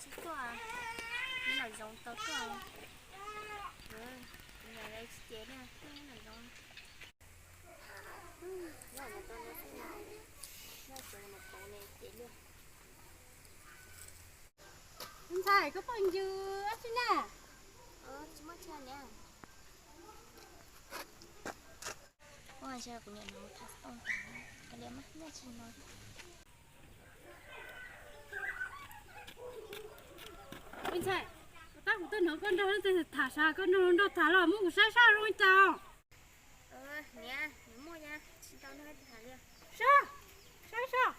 Tsis tuaj, neb los zoov tau tuaj. Kuv niam lawv tsis ces li, neb los zoov. Nyob mus tau neb xwb no, nyob tsev mus pauv neb ces li. Ntxhais, koj poj ncw dab tsi na? Tsis muaj tsi niam. Ua ntshai kuv niam mus tham xov tooj tas, kav liam mas nyob tsis no. Me ntxhais, tab kuv tuaj hnov koj nrog leej twg tham sas, koj nrog nrog tham los muab kuv saib saib zoo li cas. Niam, muaj tsis tau nrog leej twg tham li. Saib, saib saib.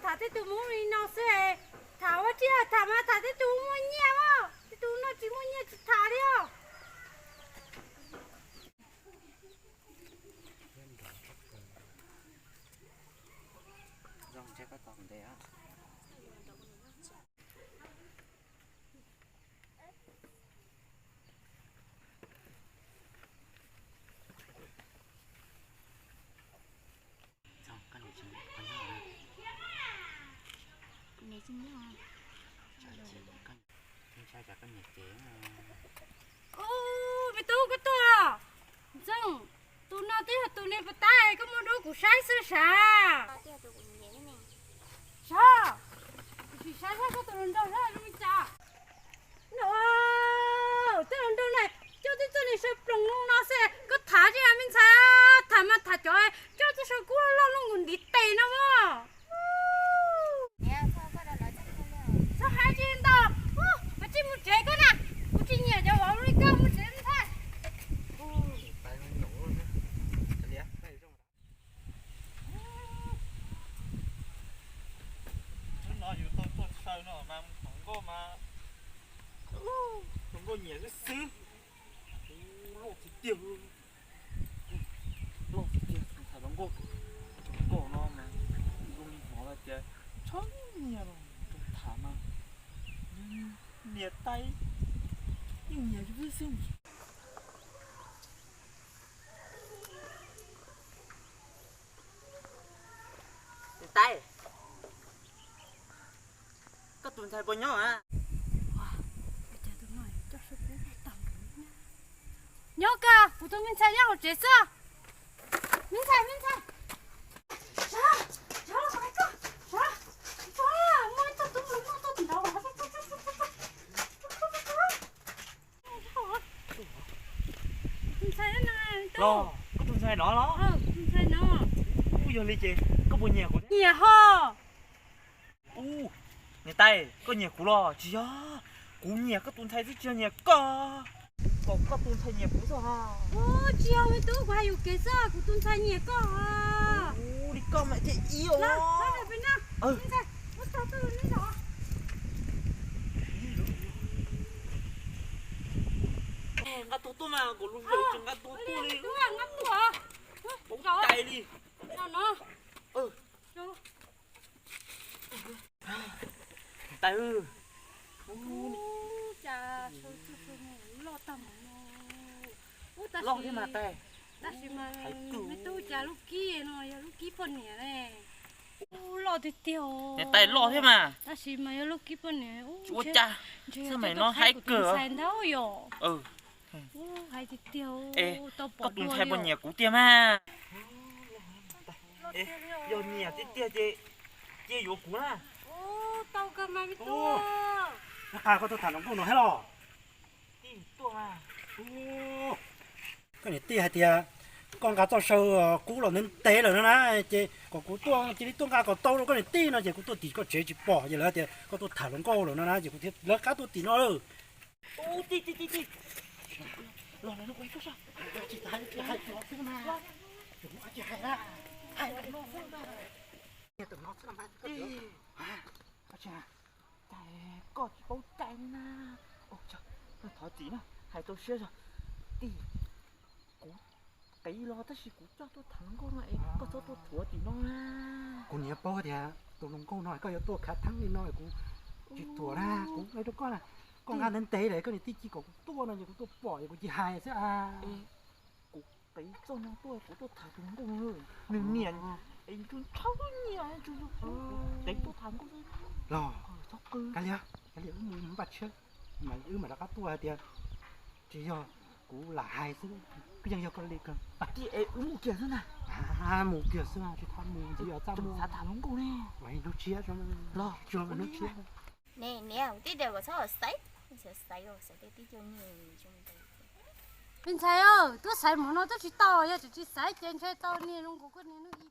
Tham tej tus muab li no xwb, tham ua tsi tham mas tham tej tus muaj nyiaj os, tej tus no tsis muaj nyiaj tsis tham li os. Ub, me tub, koj tuaj los? Ntxoog, tus no twb yog tus niag puas tab koj muab rau kuv saib xwb sav. Sav, kuv sim saib saib koj tus hluas nraug zoo li cas. No, tej hluas nraug na, coj twb txoj niag saw ploos zoo no xwb, koj tham tsis yog me ntxhais, tham mas tham cov coj txoj saw kub loj loj nkaus ntiv tes no mog. Txhob hais tsis ntau, ua tsis mus tsev koj na, kuv tsis nyiam cov vauv li koj mus tsev ntag. Hnub no yus tau tuaj saw no mas hluas nkauj mas, hluas nkauj nyiam xwb xwb. Loj tiag tiag, tus ntxhais hluas nkauj, tus hluas nkauj no mas zoo li hnov hais tias txhob nyiam los rau tham mas niam tais yeej nyiam xwb xwb. Niam tais, koj tus ntxhais puas nyob a? Nyob kawg, kuv tus me ntxhais nyob hauv tsev xwb. Me ntxhais, me ntxhais. Los, koj tus ntxhais no los? Ub, yog li ces koj puas nyiam kuv? Nyiam ho. Ub, niam tais, koj nyiam kuv los? Tsis yog, kuv nyiam koj tus ntxhais xwb tsis yog nyiam koj. Kuv kom koj tus ntxhais nyiam kuv xwb ha. Ub, tsis yog me tub, kuv hais yuam kev xwb, kuv tus ntxhais nyiam koj. Ub, li koj mas thiaj ib os. Nqa tus tuaj mas, kom lus nqaij tus nqa tus tuaj li. Cais li. Tais, loj thiab mas tais. Tab sis mas me tub, cas lub kib no yog lub kib poj niam ne. Loj tiag tiag. Niam tais, loj thiab mas. Tab sis mas yog lub kib poj niam. Ua cas xab maim no haib kawg ntag yom. Hais tiag tiag, koj tus ntxhais puas nyiam kuv tiag mas? Yog nyiam tiag tiag ces cia yuav kuv na. Tau kawg mas me tub. Nyob qab koj tuaj tham hluas nkauj no thiab los? Koj niam tij hais tias koj nqa txoj saw kub los ntev ntev lawm no na, ces kom kuv tuaj cia li tuaj nqa kom tau rau koj niam tij no ces kuv tuaj tim koj tsev tsis pom, ces lawv tias koj tuaj tham hluas nkauj lawm no na, ces kuv thiaj lawv qab tuaj tim no lawm. Ub, tij, tij, tij, tij. Los, los, los, ua ib koj soj. Tsis hais, tsis hais, los xwb mas. Tsis hais, hais no xwb mas. Tij. Cas koj tsis paub cai li na. Thov txim na, hais rau siab zog. Tij, kuv qiv los tab sis kuv coj tuaj tham hluas nkauj no es koj txhob tuaj thuav tim no na. Kuv niam paub tias tus hluas nkauj no koj yuav tuaj khav theeb li no kuv tsis thuam na, kuv hais rau koj na, koj nqa ntev ntev lawm koj niam tij cia kom kuv tuaj no ces kuv tuaj pom ces kuv cia hais xwb a. Kuv qiv txoj no tuaj, kuv tuaj tham tus hluas nkauj no, nws niam es ntshaw ntshaw nyiam, ntshaw ntshaw qiv tuaj tham nkauj xwb. Los, Kav liam, kav liam, wb mus npaj tshiab, mas wb mam rov qab tuaj hais tias tsis yog kuv lam hais xwb, kuj yeej yog koj li kawg. Wb mus kiag xwb na. Mus kiag xwb, tsis tau mus ntxiv os, txaj muag. Hnub tshiab, hnub tshiab. Ne niam, kuv twb tias kom txhob xaiv, xaiv xaiv tej tib co nyiaj. Me ntxhais, twb xaiv mus no twb tsis tau, yog tsis xaiv ces ntshe tau niag zoo nkaus koj niag hnub